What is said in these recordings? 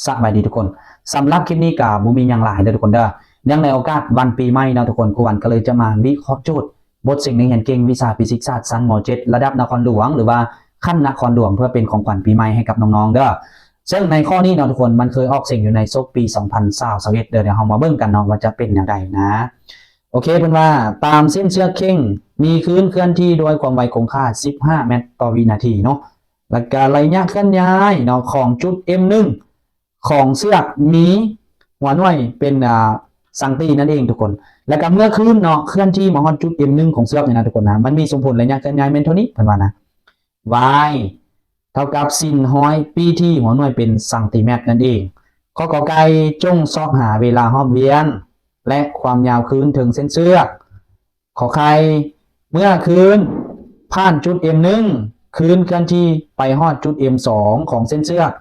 ສະບາຍດີທຸກຄົນ. ສຳລັບຄລິບນີ້ກໍບໍ່ມີຫຍັງຫຼາຍເດີທຸກຄົນເດີ. ເນື່ອງໃນໂອກາດວັນປີໃໝ່ເນາະທຸກຄົນ, ຄູວັນກໍເລີຍຈະມາວິເຄາະໂຈດບົດເສັງນັກຮຽນເກັ່ງວິຊາຟີຊິກສາດຊັ້ນ ມ.ເຈັດ ລະດັບນະຄອນຫຼວງ ຫຼືວ່າຂັ້ນນະຄອນຫຼວງ ເພື່ອເປັນຂອງຂວັນປີໃໝ່ໃຫ້ກັບນ້ອງໆເດີ. ເຊິ່ງໃນຂໍ້ນີ້ເນາະທຸກຄົນ, ມັນເຄີຍອອກເສັງຢູ່ໃນສົກປີສອງພັນຊາວ ຊາວເອັດເດີ. ດຽວເຮົາມາເບິ່ງກັນເນາະວ່າຈະເປັນແນວໃດນະ. ໂອເຄ, ເພິ່ນວ່າຕາມເສັ້ນເຊືອກເຄັ່ງ ມີຄື້ນເຄື່ອນທີ່ດ້ວຍຄວາມໄວຄົງຄ່າສິບຫ້າແມັດຕໍ່ວິນາທີເນາະ, ແລ້ວກະໄລຍະເຄື່ອນຍ້າຍເນາະ ຂອງຈຸດເອັມໜຶ່ງຂອງເຊືອກມີຫົວໜ່ວຍເປັນ ອ່າ ຊັງຕີນັ້ນເອງທຸກຄົນ. ແລ້ວກະເມື່ອຄື້ນເນາະ ເຄື່ອນທີ່ມາຮອດຈຸດເອັມໜຶ່ງຂອງເຊືອກນີ້ນະທຸກຄົນນະ, ມັນມີສົມຜົນໄລຍະເຄື່ອນຍ້າຍແມ່ນເທົ່ານີ້ ເພິ່ນວ່ານະ. Y ເທົ່າກັບຊິນຮ້ອຍປີທີ ຫົວໜ່ວຍເປັນຊັງຕີແມັດນັ້ນເອງ. ຂໍ້ ກ.ໄກ່ ຈົ່ງຊອກຫາເວລາຮອບວຽນ ແລະ ຄວາມຍາວຄື້ນເທິງເສັ້ນເຊືອກ. ຂໍໄຂ່ ເມື່ອຄື້ນຜ່ານຈຸດເອັມໜຶ່ງ ຄື້ນເຄື່ອນທີ່ໄປຮອດຈຸດເອັມສອງຂອງເສັ້ນເຊືອກ.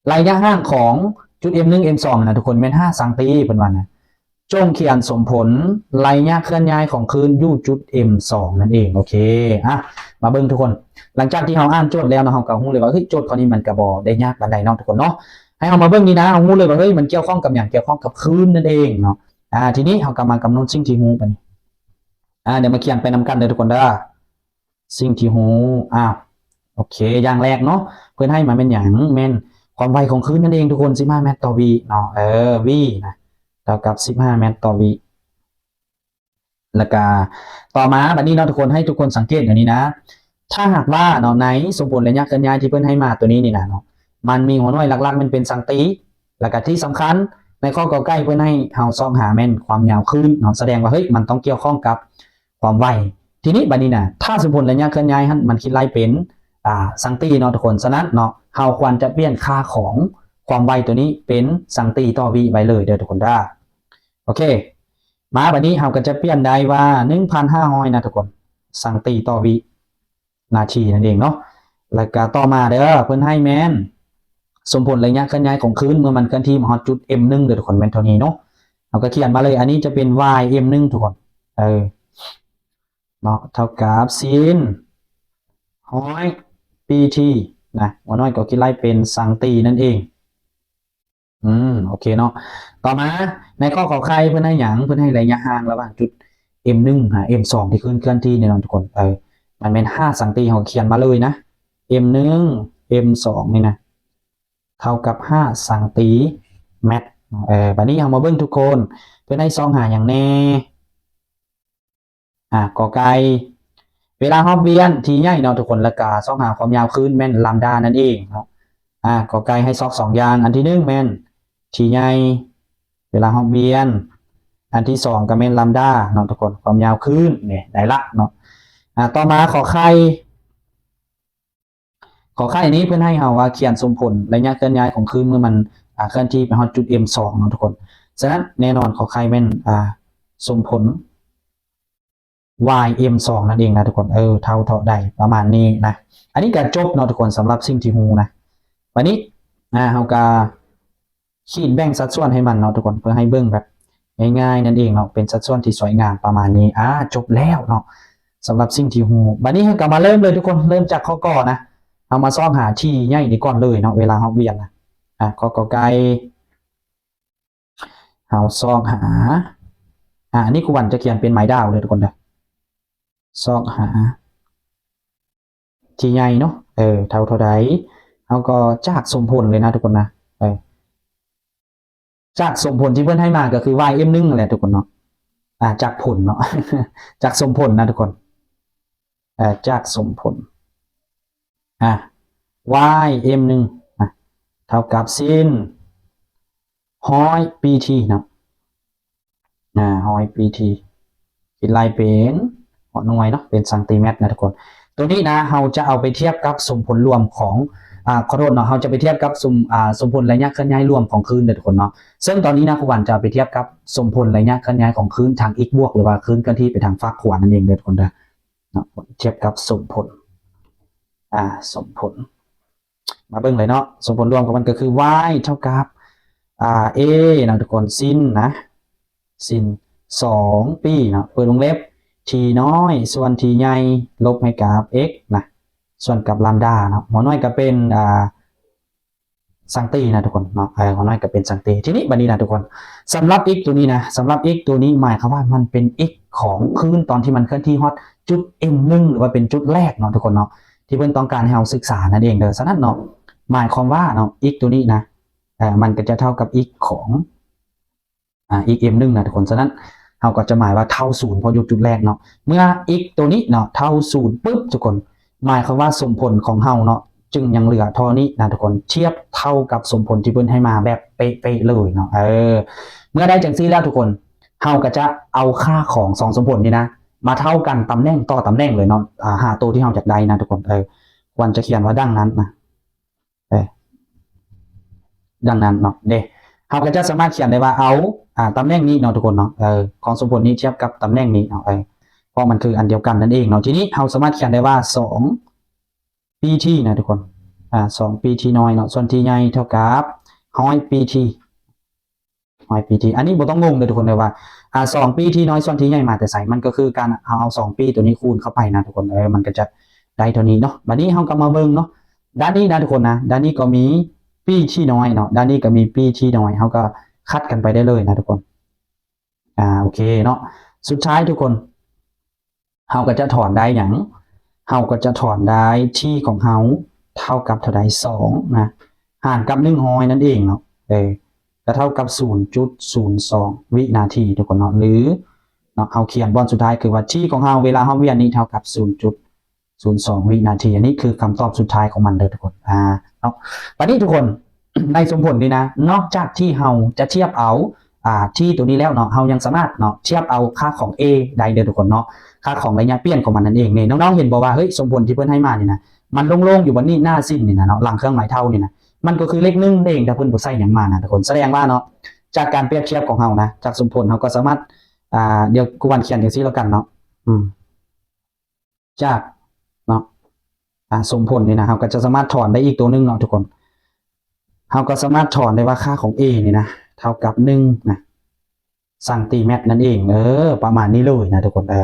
ໄລຍະຫ່າງຂອງຈຸດເອັມໜຶ່ງ ເອັມສອງນະທຸກຄົນ ແມ່ນຫ້າຊັງຕີ ເພິ່ນວ່ານະ. ຈົ່ງຂຽນສົມຜົນໄລຍະເຄື່ອນຍ້າຍຂອງຄື້ນຢູ່ຈຸດເອັມສອງນັ້ນເອງ. ໂອເຄ ອ່ະ ມາເບິ່ງທຸກຄົນ. ຫຼັງຈາກທີ່ເຮົາອ່ານໂຈດແລ້ວເນາະ, ເຮົາກໍຮູ້ເລີຍວ່າ ເຮີ້ຍ ໂຈດຂໍ້ນີ້ມັນກໍບໍ່ໄດ້ຍາກປານໃດເນາະທຸກຄົນເນາະ. ໃຫ້ເຮົາມາເບິ່ງນີ້ນະ, ເຮົາຮູ້ເລີຍວ່າ ເຮີ້ຍ ມັນກ່ຽວຂ້ອງກັບຫຍັງ? ກ່ຽວຂ້ອງກັບຄື້ນນັ້ນເອງເນາະ. ອ່າ ທີນີ້ເຮົາກໍມາກຳນົດສິ່ງທີ່ຮູ້ບັດນີ້. ອ່າ ດຽວມາຂຽນໄປນຳກັນເດີທຸກຄົນເດີ. ສິ່ງທີ່ຮູ້ ອ່າ ໂອເຄ ຢ່າງແລກເນາະ ເພິ່ນໃຫ້ມາແມ່ນຫຍັງ? ແມ່ນຄວາມໄວຂອງຄື້ນນັ້ນເອງທຸກຄົນ ສິບຫ້າແມັດຕໍ່ວິເນາະ. ເອີ V ນະ ເທົ່າກັບສິບຫ້າແມັດຕໍ່ວິ. ແລ້ວກະຕໍ່ມາບັດນີ້ເນາະທຸກຄົນ ໃຫ້ທຸກຄົນສັງເກດແນວນີ້ນະ. ຖ້າຫາກວ່າເນາະ ໃນສົມຜົນໄລຍະເຄື່ອນຍ້າຍທີ່ເພິ່ນໃຫ້ມາໂຕນີ້ນີ້ນະເນາະ ມັນມີຫົວໜ່ວຍຫຼັກໆແມ່ນເປັນຊັງຕີ. ແລ້ວກະທີ່ສຳຄັນ ໃນຂໍ້ ກ.ໄກ່ ເພິ່ນໃຫ້ເຮົາຊອກຫາແມ່ນຄວາມຍາວຄື້ນເນາະ, ສະແດງວ່າ ເຮີ້ຍ ມັນຕ້ອງກ່ຽວຂ້ອງກັບຄວາມໄວ. ທີນີ້ບັດນີ້ນະ ຖ້າສົມຜົນໄລຍະເຄື່ອນຍ້າຍຫັ້ນ ມັນຄິດໄລ່ເປັນ ອ່າ ຊັງຕີເນາະທຸກຄົນ. ສະນັ້ນເນາະ ເຮົາຄວນຈະປ່ຽນຄ່າຂອງຄວາມໄວໂຕນີ້ເປັນຊັງຕີຕໍ່ວິໄວ້ເລີຍເດີທຸກຄົນເດີ. ໂອເຄ ມາບັດນີ້ເຮົາກໍຈະປ່ຽນໄດ້ວ່າ ໜຶ່ງພັນຫ້າຮ້ອຍນະທຸກຄົນ ຊັງຕີຕໍ່ວິນາທີນັ້ນເອງເນາະ. ແລ້ວກໍຕໍ່ມາເດີ ເພິ່ນໃຫ້ແມ່ນສົມຜົນໄລຍະເຄື່ອນຍ້າຍຂອງຄື້ນ ເມື່ອມັນເຄື່ອນທີ່ມາຮອດຈຸດເອັມໜຶ່ງເດີທຸກຄົນ ແມ່ນເທົ່ານີ້ເນາະ. ເຮົາກໍຂຽນມາເລີຍ ອັນນີ້ຈະເປັນ Y ເອັມໜຶ່ງທຸກຄົນ ເອີ ເນາະ ເທົ່າກັບຊິນຮ້ອຍປີທີນະ, ບໍ່ນ້ອຍກໍຄິດໄລ່ເປັນຊັງຕີນັ້ນເອງ. ອືມ ໂອເຄເນາະ. ຕໍ່ມາໃນຂໍ້ ຂ.ໄຂ່ ເພິ່ນໃຫ້ຫຍັງ? ເພິ່ນໃຫ້ໄລຍະຫ່າງລະຫວ່າງຈຸດເອັມໜຶ່ງຫາເອັມສອງທີ່ຂຶ້ນເຄື່ອນທີ່ນີ້ເນາະທຸກຄົນ. ເອີ ມັນແມ່ນຫ້າຊັງຕີ ເຮົາຂຽນມາເລີຍນະ ເອັມໜຶ່ງ ເອັມສອງນີ້ນະ ເທົ່າກັບຫ້າຊັງຕີແມັດ. ເອີ ບັດນີ້ເຮົາມາເບິ່ງທຸກຄົນ ເພິ່ນໃຫ້ຊອກຫາຫຍັງແດ່? ອ່າ ກ.ໄກ່ ເວລາຮອບວຽນທີ່ໃຫຍ່ເນາະທຸກຄົນ ແລ້ວກະຊອກຫາຄວາມຍາວຄື້ນແມ່ນລຳດານັ້ນເອງເນາະ. ອ່າ ກ.ໄກ່ ໃຫ້ຊອກສອງຢ່າງ ອັນທີໜຶ່ງແມ່ນທີ່ໃຫຍ່ ເວລາຮອບວຽນ, ອັນທີສອງກໍແມ່ນລຳດາເນາະທຸກຄົນ ຄວາມຍາວຄື້ນ. ນີ້ ໄດ້ລະເນາະ. ອ່າ ຕໍ່ມາ ຂ.ໄຂ່ ຂໍໄຂ່ນີ້ເພິ່ນໃຫ້ເຮົາວ່າຂຽນສົມຜົນໄລຍະເຄື່ອນຍ້າຍຂອງຄື້ນເມື່ອມັນ ອ່າ ເຄື່ອນທີ່ໄປຮອດຈຸດເອັມສອງເນາະທຸກຄົນ. ສະນັ້ນແນ່ນອນ ຂໍໄຂ່ແມ່ນ ອ່າ ສົມຜົນ Y ເອັມສອງນັ້ນເອງນະທຸກຄົນ. ເອີ ເທົ່າເທາະໃດ ປະມານນີ້ນະ. ອັນນີ້ກໍຈົບເນາະທຸກຄົນ ສຳລັບສິ່ງທີ່ຮູ້ນະ. ບາດນີ້ ອ່າ ເຮົາກໍ ຂີດແບ່ງສັດສ່ວນໃຫ້ມັນເນາະທຸກຄົນ ເພື່ອໃຫ້ເບິ່ງແບບງ່າຍໆນັ້ນເອງເນາະ ເປັນສັດສ່ວນທີ່ສວຍງາມປະມານນີ້. ອ່າ ຈົບແລ້ວເນາະ ສຳລັບສິ່ງທີ່ຮູ້. ບາດນີ້ເຮົາກໍມາເລີ່ມເລີຍທຸກຄົນ ເລີ່ມຈາກຂໍ້ ກ ນະ. ເຮົາມາຊອກຫາທີ່ໃຫຍ່ນີ້ກ່ອນເລີຍເນາະ ເວລາຮອບວຽນນະ. ອ່າ ຂໍ້ ກ.ໄກ່ ເຮົາຊອກຫາ ອ່າ ອັນນີ້ຄູວັນຈະຂຽນເປັນໄມ້ດາວເລີຍທຸກຄົນເດີ. ຊອກຫາ ທີ່ໃຫຍ່ເນາະ ເອີ ເທົ່າເທົ່າໃດ ເຮົາກໍຈາກສົມຜົນເລີຍນະທຸກຄົນນະ. ເອີ ຈາກສົມຜົນທີ່ເພິ່ນໃຫ້ມາກໍຄື Y ເອັມໜຶ່ງນັ້ນແຫຼະທຸກຄົນເນາະ. ອ່າ ຈາກຜົນເນາະ ຈາກສົມຜົນນະທຸກຄົນ ເອີ ຈາກສົມຜົນ ອ່າ Y ເອັມໜຶ່ງ ອ່າ ເທົ່າກັບຊິນຮ້ອຍປີທີເນາະ. ອ່າ ຮ້ອຍປີທີ ຄິດໄລ່ເປັນຫົວໜ່ວຍເນາະ ເປັນຊັງຕີແມັດນະທຸກຄົນ. ໂຕນີ້ນະ ເຮົາຈະເອົາໄປທຽບກັບສົມຜົນລວມຂອງ ອ່າ ຂໍໂທດເນາະ ເຮົາຈະໄປທຽບກັບສົມ ອ່າ ສົມຜົນໄລຍະເຄື່ອນຍ້າຍລວມຂອງຄື້ນເດີທຸກຄົນເນາະ. ເຊິ່ງຕອນນີ້ນະ ຄູວັນຈະເອົາໄປທຽບກັບສົມຜົນໄລຍະເຄື່ອນຍ້າຍຂອງຄື້ນທາງອິກບວກ ຫຼືວ່າຄື້ນເຄື່ອນທີ່ໄປທາງຟາກຂວານັ້ນເອງເດີທຸກຄົນເດີ. ເນາະ ທຽບກັບສົມຜົນ ອ່າ ສົມຜົນ ມາເບິ່ງເລີຍເນາະ ສົມຜົນລວມຂອງມັນກໍຄື Y ເທົ່າກັບ ອ່າ A ເນາະທຸກຄົນ ຊິນນະ ຊິນສອງປີເນາະ ເປີດວົງເລັບ T ນ້ອຍ ສ່ວນ T ໃຫຍ່ ລົບໃຫ້ກັບ x ນະ ສ່ວນກັບລຳດາເນາະ. ຫົວໜ່ວຍກໍເປັນ ອ່າ ສັງຕີນະທຸກຄົນເນາະ ເອີ ຂອງນ້ອຍກໍເປັນສັງຕີ. ທີນີ້ບັດນີ້ນະທຸກຄົນ ສຳລັບ x ຕົວນີ້ນະ ສຳລັບ x ຕົວນີ້ໝາຍຄວາມວ່າມັນເປັນ x ຂອງຄື້ນຕອນທີ່ມັນເຄື່ອນທີ່ຮອດຈຸດ M ໜຶ່ງ ຫຼືວ່າເປັນຈຸດແລກເນາະທຸກຄົນເນາະ ທີ່ເພິ່ນຕ້ອງການໃຫ້ເຮົາສຶກສານັ້ນເອງເດີ. ສະນັ້ນເນາະ ໝາຍຄວາມວ່າເນາະ x ຕົວນີ້ນະ ເອີ ມັນກໍຈະເທົ່າກັບ x ຂອງ ອ່າ x M ໜຶ່ງ ນະທຸກຄົນ. ສະນັ້ນເຮົາກໍຈະໝາຍວ່າເທົ່າສູນ ເພາະຢູ່ຈຸດແລກເນາະ. ເມື່ອ x ຕົວນີ້ເນາະເທົ່າສູນປຶບທຸກຄົນ ໝາຍຄວາມວ່າສົມຜົນຂອງເຮົາເນາະ ຈຶ່ງຍັງເຫຼືອທໍ່ນີ້ນະທຸກຄົນ ທຽບເທົ່າກັບສົມຜົນທີ່ເພິ່ນໃຫ້ມາແບບເປະໆເລີຍເນາະ. ເອີ ເມື່ອໄດ້ຈັ່ງຊີ້ແລ້ວທຸກຄົນ ເຮົາກໍຈະເອົາຄ່າຂອງສອງສົມຜົນນີ້ນະ ມາເທົ່າກັນຕຳແໜ່ງຕໍ່ຕຳແໜ່ງເລີຍເນາະ ອ່າ ຫາໂຕທີ່ເຮົາຢາກໄດ້ນະທຸກຄົນ. ເອີ ຄວນຈະຂຽນວ່າດັ່ງນັ້ນນະ ເອີ ດັ່ງນັ້ນເນາະ ເດ້ ເຮົາກໍຈະສາມາດຂຽນໄດ້ວ່າເອົາ ອ່າ ຕຳແໜ່ງນີ້ເນາະທຸກຄົນເນາະ ເອີ ຂອງສົມຜົນນີ້ທຽບກັບຕຳແໜ່ງນີ້ເນາະ ເອີ ເພາະມັນຄືອັນດຽວກັນນັ້ນເອງເນາະ. ທີນີ້ເຮົາສາມາດຂຽນໄດ້ວ່າສອງ P T ນະທຸກຄົນ ອ່າ ສອງ P T ນ້ອຍເນາະ ສ່ວນ T ໃຫຍ່ເທົ່າກັບຮ້ອຍ P T ຮ້ອຍ P T. ອັນນີ້ບໍ່ຕ້ອງງົງເດີທຸກຄົນເດີວ່າ ອ່າ ສອງ P T ນ້ອຍ ສ່ວນ T ໃຫຍ່ມາແຕ່ໃສ ມັນກໍຄືການເຮົາເອົາສອງ P ຕົວນີ້ຄູນເຂົ້າໄປນະທຸກຄົນ ເອີ ມັນກໍຈະໄດ້ເທົ່ານີ້ເນາະ. ບັດນີ້ເຮົາກໍມາເບິ່ງເນາະ ດ້ານນີ້ນະທຸກຄົນນະ ດ້ານນີ້ກໍມີ P T ນ້ອຍເນາະ ດ້ານນີ້ກໍມີ P T ນ້ອຍ ເຮົາກໍຂັດກັນໄປໄດ້ເລີຍນະທຸກຄົນ. ອ່າ ໂອເຄເນາະ ສຸດທ້າຍທຸກຄົນ ເຮົາກໍຈະຖອນໄດ້ຫຍັງ? ເຮົາກໍຈະຖອນໄດ້ t ຂອງເຮົາເທົ່າກັບເທົ່າໃດ? ສອງນະ ຫານກັບໜຶ່ງຮ້ອຍນັ້ນເອງເນາະ ເອີ ກໍເທົ່າກັບສູນຈຸດສູນສອງວິນາທີທຸກຄົນເນາະ ຫຼືເນາະ ເຮົາຂຽນບ່ອນສຸດທ້າຍຄືວ່າ t ຂອງເຮົາເວລາຮອບວຽນນີ້ເທົ່າກັບສູນຈຸດສູນສອງວິນາທີ. ອັນນີ້ຄືຄຳຕອບສຸດທ້າຍຂອງມັນເດີທຸກຄົນ ອ່າ ເນາະ. ບັດນີ້ທຸກຄົນ ໃນສົມຜົນນີ້ນະ ນອກຈາກທີ່ເຮົາຈະທຽບເອົາ ອ່າ t ຕົວນີ້ແລ້ວເນາະ ເຮົາຍັງສາມາດເນາະ ທຽບເອົາຄ່າຂອງ a ໄດ້ເດີທຸກຄົນເນາະ ຄ່າຂອງໄລຍະປ່ຽນຂອງມັນນັ້ນເອງ. ນີ້ ນ້ອງໆເຫັນບໍ່ວ່າ ເຮີ້ຍ ສົມຜົນທີ່ເພິ່ນໃຫ້ມານີ້ນະ ມັນໂລ່ງໆຢູ່ບ່ອນນີ້ ໜ້າສິ້ນນີ້ນະເນາະ ຫຼັງເຄື່ອງໝາຍເທົ່ານີ້ນະ ມັນກໍຄືເລກໜຶ່ງເອງ ຖ້າເພິ່ນບໍ່ໃສ່ຫຍັງມານະທຸກຄົນ. ສະແດງວ່າເນາະ ຈາກການປຽບທຽບຂອງເຮົານະ ຈາກສົມຜົນ ເຮົາກໍສາມາດ ອ່າ ດຽວກູວານຂຽນຈັ່ງຊີ້ແລ້ວກັນເນາະ ອືມ ຈາກເນາະ ອ່າ ສົມຜົນນີ້ນະ ເຮົາກໍຈະສາມາດຖອນໄດ້ອີກຕົວໜຶ່ງເນາະທຸກຄົນ. ເຮົາກໍສາມາດຖອນໄດ້ວ່າຄ່າຂອງ a ນີ້ນະ ເທົ່າກັບໜຶ່ງນະ ຊັງຕີແມັດນັ້ນເອງ. ເອີ ປະມານນີ້ເລີຍນະທຸກຄົນ. ເອີ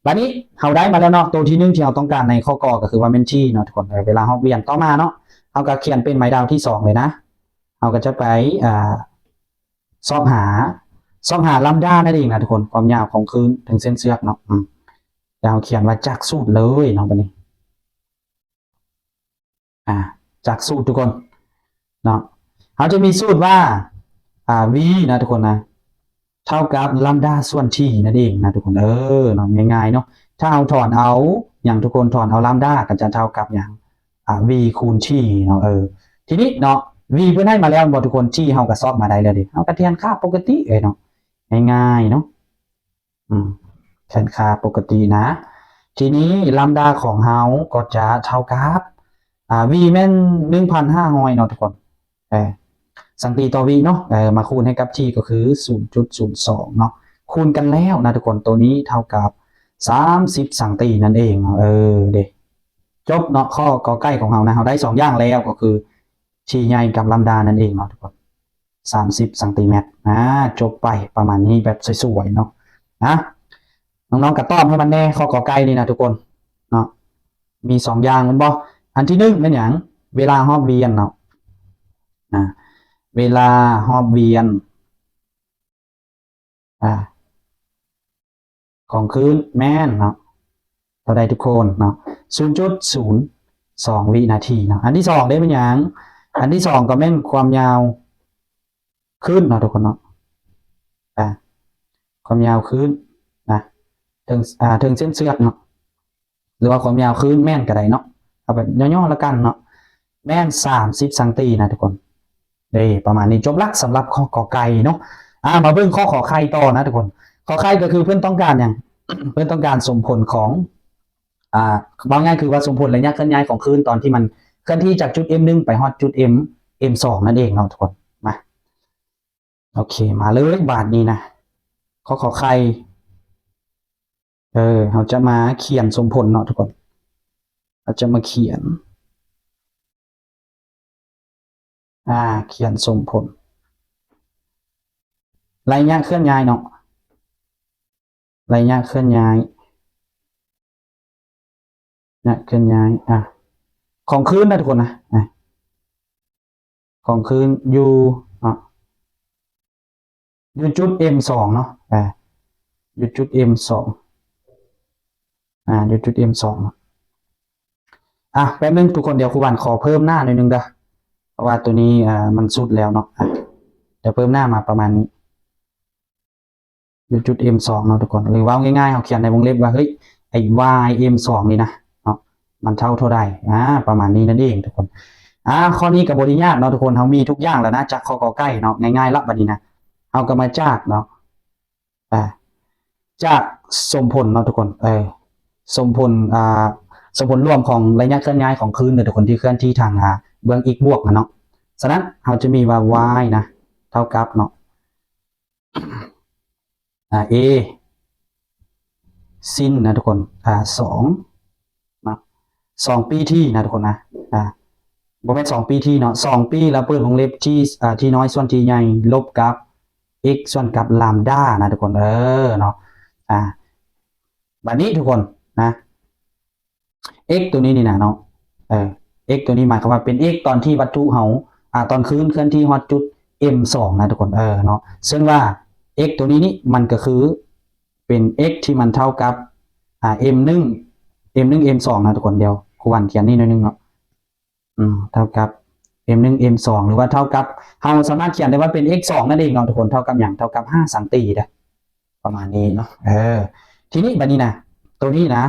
ບາດນີ້ເຮົາໄດ້ມາແລ້ວເນາະ ໂຕທີໜຶ່ງທີ່ເຮົາຕ້ອງການໃນຂໍ້ ກ ກໍຄືວ່າແມ່ນ t ເນາະທຸກຄົນ. ເອີ ເວລາເຮົາວຽນຕໍ່ມາເນາະ ເຮົາກໍຂຽນເປັນໄມ້ດາວທີສອງເລີຍນະ ເຮົາກໍຈະໄປ ອ່າ ຊອກຫາ ຊອກຫາລຳດານັ້ນເອງນະທຸກຄົນ ຄວາມຍາວຂອງຄື້ນເທິງເສັ້ນເຊືອກເນາະ. ອືມ ແລ້ວເຮົາຂຽນວ່າຈາກສູດເລີຍເນາະ ບາດນີ້ ອ່າ ຈາກສູດທຸກຄົນເນາະ ເຮົາຈະມີສູດວ່າ ອ່າ v ນະທຸກຄົນນະ ເທົ່າກັບລຳດາສ່ວນ t ນັ້ນເອງນະທຸກຄົນ. ເອີ ເນາະ ງ່າຍໆເນາະ ຖ້າເຮົາຖອນເອົາຫຍັງທຸກຄົນ ຖອນເອົາລຳດາກໍຈະເທົ່າກັບຫຍັງ? ອ່າ v ຄູນ t ເນາະ. ເອີ ທີນີ້ເນາະ v ເພິ່ນໃຫ້ມາແລ້ວບໍ່ທຸກຄົນ t ເຮົາກໍຊອກມາໄດ້ແລ້ວເດ້ ເຮົາກໍແທນຄ່າປົກກະຕິເລີຍເນາະ ງ່າຍໆເນາະ. ອືມ ແທນຄ່າປົກກະຕິນະ. ທີນີ້ລຳດາຂອງເຮົາກໍຈະເທົ່າກັບ ອ່າ v ແມ່ນໜຶ່ງພັນຫ້າຮ້ອຍເນາະທຸກຄົນ ເອີ ສັງຕີຕໍ່ວິເນາະ ເອີ ມາຄູນໃຫ້ກັບ t ກໍຄືສູນຈຸດສູນສອງເນາະ ຄູນກັນແລ້ວນະທຸກຄົນ ໂຕນີ້ເທົ່າກັບສາມສິບສັງຕີນັ້ນເອງເນາະ. ເອີ ເດ້ ຈົບເນາະ ຂໍ້ ກ ໄກ່ຂອງເຮົານະ ເຮົາໄດ້ສອງຢ່າງແລ້ວ ກໍຄື t ໃຫຍ່ກັບລຳດານັ້ນເອງເນາະທຸກຄົນ ສາມສິບຊັງຕີແມັດ. ອ່າ ຈົບໄປປະມານນີ້ ແບບສວຍໆເນາະ. ນະ ນ້ອງໆກໍຕອບໃຫ້ມັນແດ່ ຂໍ້ ກ ໄກ່ນີ້ນະທຸກຄົນເນາະ ມີສອງຢ່າງແມ່ນບໍ່? ອັນທີໜຶ່ງແມ່ນຫຍັງ? ເວລາຮອບວຽນເນາະ ນະ ເວລາຮອບວຽນ ອ່າ ຂອງຄື້ນແມ່ນເນາະ ເທົ່າໃດທຸກຄົນເນາະ? ສູນຈຸດສູນສອງວິນາທີເນາະ. ອັນທີສອງເດ້ແມ່ນຫຍັງ? ອັນທີສອງກໍແມ່ນຄວາມຍາວຄື້ນເນາະທຸກຄົນເນາະ ອ່າ ຄວາມຍາວຄື້ນນະ ເທິງ ອ່າ ເທິງເສັ້ນເຊືອກເນາະ ຫຼືວ່າຄວາມຍາວຄື້ນແມ່ນກໍໄດ້ເນາະ ເອົາແບບຫຍໍ້ໆລະກັນເນາະ ແມ່ນສາມສິບຊັງຕີນະທຸກຄົນ. ເດ້ ປະມານນີ້ ຈົບລະສຳລັບຂໍ້ ກ ໄກ່ເນາະ. ອ່າ ມາເບິ່ງຂໍ້ ຂ ໄຂ່ຕໍ່ນະທຸກຄົນ. ຂໍໄຂ່ກໍຄືເພິ່ນຕ້ອງການຫຍັງ? ເພິ່ນຕ້ອງການສົມຜົນຂອງ ອ່າ ເວົ້າງ່າຍຄືວ່າສົມຜົນໄລຍະເຄື່ອນຍ້າຍຂອງຄື້ນຕອນທີ່ມັນເຄື່ອນທີ່ຈາກຈຸດ M ໜຶ່ງ ໄປຮອດຈຸດ M M ສອງນັ້ນເອງເນາະທຸກຄົນ. ມາ ໂອເຄ ມາເລີຍບາດນີ້ນະ ຂໍ້ ຂ ໄຂ່ ເອີ ເຮົາຈະມາຂຽນສົມຜົນເນາະທຸກຄົນ ເຮົາຈະມາຂຽນ ອ່າ ຂຽນສົມຜົນ ໄລຍະເຄື່ອນຍ້າຍເນາະ ໄລຍະເຄື່ອນຍ້າຍ ໄລຍະເຄື່ອນຍ້າຍ ອ່າ ຂອງຄື້ນນະທຸກຄົນນະ ອ່າ ຂອງຄື້ນຢູ່ເນາະ ຢູ່ຈຸດເອັມສອງເນາະ ອ່າ ຢູ່ຈຸດເອັມສອງ ອ່າ ຢູ່ຈຸດເອັມສອງເນາະ. ອ່າ ແປັບໜຶ່ງທຸກຄົນ ດຽວຄູຫວັນຂໍເພີ່ມໜ້າໜ້ອຍໜຶ່ງເດີ ເພາະວ່າໂຕນີ້ ອ່າ ມັນສຸດແລ້ວເນາະ. ອ່າ ດຽວເພີ່ມໜ້າມາປະມານນີ້ ຢູ່ຈຸດເອັມສອງເນາະທຸກຄົນ ຫຼືເວົ້າງ່າຍໆ ເຮົາຂຽນໃນວົງເລັບວ່າ ເຮີ້ຍ ໄອ້ວາຍເອັມສອງນີ້ນະເນາະ ມັນເທົ່າເທົ່າໃດ ອ່າ ປະມານນີ້ນັ້ນເອງທຸກຄົນ. ອ່າ ຂໍ້ນີ້ກໍບໍ່ໄດ້ຍາກເນາະທຸກຄົນ ເຮົາມີທຸກຢ່າງແລ້ວນະ ຈາກຂໍ້ ກ ໄກ່ເນາະ ງ່າຍໆລະ. ບັດນີ້ນະ ເຮົາກໍມາຈາກເນາະ ອ່າ ຈາກສົມຜົນເນາະທຸກຄົນ ເອີ ສົມຜົນ ອ່າ ສົມຜົນລວມຂອງໄລຍະເຄື່ອນຍ້າຍຂອງຄື້ນເນາະທຸກຄົນ ທີ່ເຄື່ອນທີ່ທາງ ອ່າ ເບື້ອງ x ບວກນະເນາະ. ສະນັ້ນເຮົາຈະມີວ່າ y ນະ ເທົ່າກັບເນາະ ອ່າ a sin ນະທຸກຄົນ ອ່າ ສອງເນາະ ສອງປີ t ນະທຸກຄົນນະ ອ່າ ບໍ່ແມ່ນສອງປີ t ເນາະ ສອງປີ ແລ້ວເປີດວົງເລັບ t ອ່າ t ນ້ອຍສ່ວນ t ໃຫຍ່ ລົບກັບ x ສ່ວນກັບລາມດານະທຸກຄົນ ເອີ ເນາະ. ອ່າ ບັດນີ້ທຸກຄົນນະ x ຕົວນີ້ນີ້ນະເນາະ ເອີ x ຕົວນີ້ໝາຍຄວາມວ່າເປັນ x ຕອນທີ່ວັດຖຸເຮົາ ອ່າ ຕອນຄື້ນເຄື່ອນທີ່ຮອດຈຸດ m ສອງນະທຸກຄົນ ເອີ ເນາະ. ເຊິ່ງວ່າ x ຕົວນີ້ນີ້ ມັນກໍຄືເປັນ x ທີ່ມັນເທົ່າກັບ ອ່າ m ໜຶ່ງ m ໜຶ່ງ m ສອງນະທຸກຄົນ. ດຽວຄູຫວັນຂຽນນີ້ໜ້ອຍໜຶ່ງເນາະ ອືມ ເທົ່າກັບ m ໜຶ່ງ m ສອງ ຫຼືວ່າເທົ່າກັບ ເຮົາສາມາດຂຽນໄດ້ວ່າເປັນ x ສອງນັ້ນເອງເນາະທຸກຄົນ. ເທົ່າກັບຫຍັງ? ເທົ່າກັບຫ້າຊັງຕີເດ້ ປະມານນີ້ເນາະ ເອີ. ທີນີ້ບັດນີ້ນະ ໂຕນີ້ນະ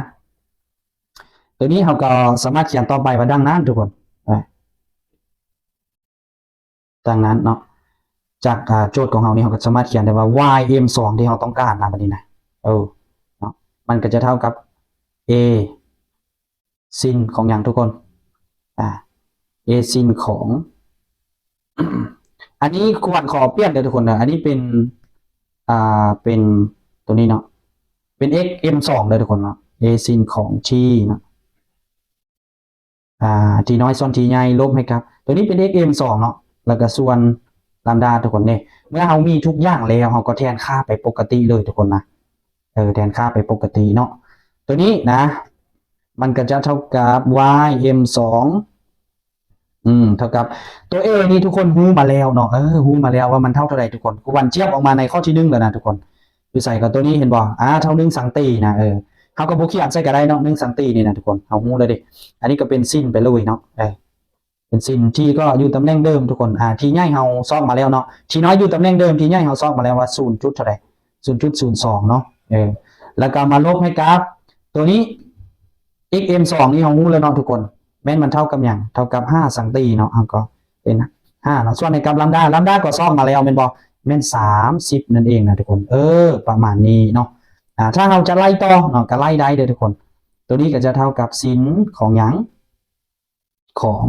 ໂຕນີ້ເຮົາກໍສາມາດຂຽນຕໍ່ໄປວ່າດັ່ງນັ້ນທຸກຄົນ ເອີ ດັ່ງນັ້ນເນາະ. ຈາກ ອ່າ ໂຈດຂອງເຮົານີ້ ເຮົາກໍສາມາດຂຽນໄດ້ວ່າ y m ສອງ ທີ່ເຮົາຕ້ອງການນະ ບັດນີ້ນະ ເອີ ເນາະ ມັນກໍຈະເທົ່າກັບ a sin ຂອງຫຍັງທຸກຄົນ? ອ່າ a sin ຂອງ ອັນນີ້ຄວນຂໍປ່ຽນເດີທຸກຄົນເດີ ອັນນີ້ເປັນ ອ່າ ເປັນຕົວນີ້ເນາະ ເປັນ x m ສອງເດີທຸກຄົນເນາະ a sin ຂອງ t ເນາະ ອ່າ t ນ້ອຍສ່ວນ t ໃຫຍ່ ລົບໃຫ້ກັບ ຕົວນີ້ເປັນ x m ສອງເນາະ ແລ້ວກໍສ່ວນລາມດາທຸກຄົນເດ້. ເມື່ອເຮົາມີທຸກຢ່າງແລ້ວ ເຮົາກໍແທນຄ່າໄປປົກກະຕິເລີຍທຸກຄົນນະ ເອີ ແທນຄ່າໄປປົກກະຕິເນາະ. ຕົວນີ້ນະ ມັນກໍຈະເທົ່າກັບ y m ສອງ ອືມ ເທົ່າກັບ ຕົວ a ນີ້ທຸກຄົນຮູ້ມາແລ້ວເນາະ ເອີ ຮູ້ມາແລ້ວວ່າມັນເທົ່າເທົ່າໃດທຸກຄົນ. ຄູຫວັນຈຽບອອກມາໃນຂໍ້ທີໜຶ່ງແລ້ວນະທຸກຄົນ ຢູ່ໃສກໍຕົວນີ້ເຫັນບໍ່? ອ່າ ເທົ່າໜຶ່ງຊັງຕີນະ ເອີ ເຮົາກໍບໍ່ຂຽນໃສ່ກໍໄດ້ເນາະ ໜຶ່ງຊັງຕີນີ້ນະທຸກຄົນ ເຮົາຮູ້ແລ້ວເດ້. ອັນນີ້ກໍເປັນ sin ໄປເລີຍເນາະ ເອີ ເປັນ sin t ກໍຢູ່ຕຳແໜ່ງເດີມທຸກຄົນ ອ່າ t ໃຫຍ່ເຮົາຊອກມາແລ້ວເນາະ t ນ້ອຍຢູ່ຕຳແໜ່ງເດີມ t ໃຫຍ່ເຮົາຊອກມາແລ້ວວ່າສູນຈຸດເທົ່າໃດ? ສູນຈຸດສູນສອງເນາະ ເອີ ແລ້ວກໍມາລົບໃຫ້ກັບຕົວນີ້ x m ສອງນີ້ເຮົາຮູ້ແລ້ວເນາະທຸກຄົນ ແມ່ນມັນເທົ່າກັບຫຍັງ? ເທົ່າກັບຫ້າຊັງຕີເນາະ ເຮົາກໍເປັນຫ້າເນາະ ສ່ວນໃຫ້ກັບລາມດາ ລາມດາກໍຊອກມາແລ້ວແມ່ນບໍ່? ແມ່ນສາມສິບນັ້ນເອງນະທຸກຄົນ ເອີ ປະມານນີ້ເນາະ. ອ່າ ຖ້າເຮົາຈະໄລ່ຕໍ່ເນາະ ກໍໄລ່ໄດ້ເດີທຸກຄົນ ຕົວນີ້ກໍຈະເທົ່າກັບ sin ຂອງຫຍັງ? ຂອງ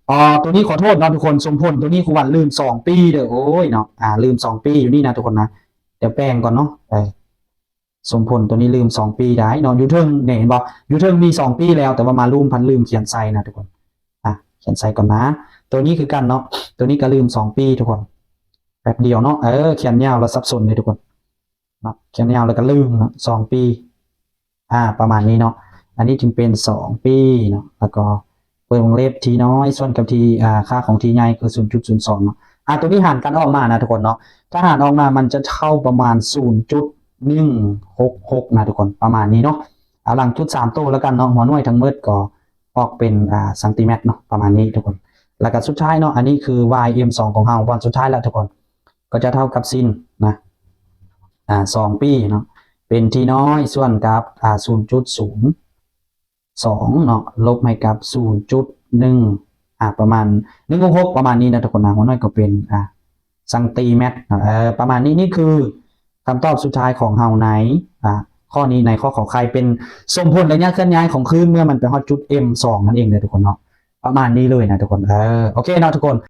ອໍ ຕົວນີ້ຂໍໂທດເນາະທຸກຄົນ ສົມຜົນຕົວນີ້ຄູຫວັນລືມສອງປີເດີ ໂອ້ຍເນາະ ອ່າ ລືມສອງປີຢູ່ນີ້ນະທຸກຄົນນະ ດຽວແປງກ່ອນເນາະ ເອີ ສົມຜົນຕົວນີ້ລືມສອງປີໄດ້ເນາະ ຢູ່ເທິງນີ້ເຫັນບໍ່? ຢູ່ເທິງມີສອງປີແລ້ວ ແຕ່ວ່າມາລືມ ພັດລືມຂຽນໃສ່ນະທຸກຄົນ ອ່າ ຂຽນໃສ່ກ່ອນນະ. ຕົວນີ້ຄືກັນເນາະ ຕົວນີ້ກໍລືມສອງປີທຸກຄົນ ແປັບດຽວເນາະ ເອີ ຂຽນຍາວແລ້ວສັບສົນເດ້ທຸກຄົນ ເນາະ ຂຽນຍາວແລ້ວກໍລືມເນາະ ສອງປີ ອ່າ ປະມານນີ້ເນາະ. ອັນນີ້ຈຶ່ງເປັນສອງປີເນາະ ແລ້ວກໍເປີດວົງເລັບ t ນ້ອຍສ່ວນກັບ t ອ່າ ຄ່າຂອງ t ໃຫຍ່ຄືສູນຈຸດສູນສອງເນາະ. ອ່າ ຕົວນີ້ຫານກັນອອກມານະທຸກຄົນເນາະ ຖ້າຫານອອກມາມັນຈະເທົ່າປະມານສູນຈຸດໜຶ່ງຫົກຫົກນະທຸກຄົນ ປະມານນີ້ເນາະ. ເອົາຫຼັງຈຸດສາມໂຕແລ້ວກັນເນາະ ຫົວໜ່ວຍທັງໝົດກໍອອກເປັນ ອ່າ ຊັງຕີແມັດເນາະ ປະມານນີ້ທຸກຄົນ. ແລ້ວກໍສຸດທ້າຍເນາະ ອັນນີ້ຄື y m ສອງຂອງເຮົາ ບ່ອນສຸດທ້າຍລະທຸກຄົນ ກໍຈະເທົ່າກັບ sin ນະ ອ່າ ສອງປີເນາະ ເປັນ t ນ້ອຍສ່ວນກັບ ອ່າ ສູນຈຸດສູນສອງເນາະ ລົບໃຫ້ກັບສູນຈຸດໜຶ່ງ ອ່າ ປະມານໜຶ່ງຫົກຫົກ ປະມານນີ້ນະທຸກຄົນນະ ຫົວໜ່ວຍກໍເປັນ ອ່າ ຊັງຕີແມັດເນາະ ເອີ ປະມານນີ້. ນີ້ຄືຄຳຕອບສຸດທ້າຍຂອງເຮົາໃນ ອ່າ ຂໍ້ນີ້ ໃນຂໍ້ ຂ ໄຂ່ ເປັນສົມຜົນໄລຍະເຄື່ອນຍ້າຍຂອງຄື້ນເມື່ອມັນໄປຮອດຈຸດ m ສອງນັ້ນເອງເດີທຸກຄົນເນາະ ປະມານນີ້ເລີຍນະທຸກຄົນ. ເອີ ໂອເຄເນາະທຸກຄົນ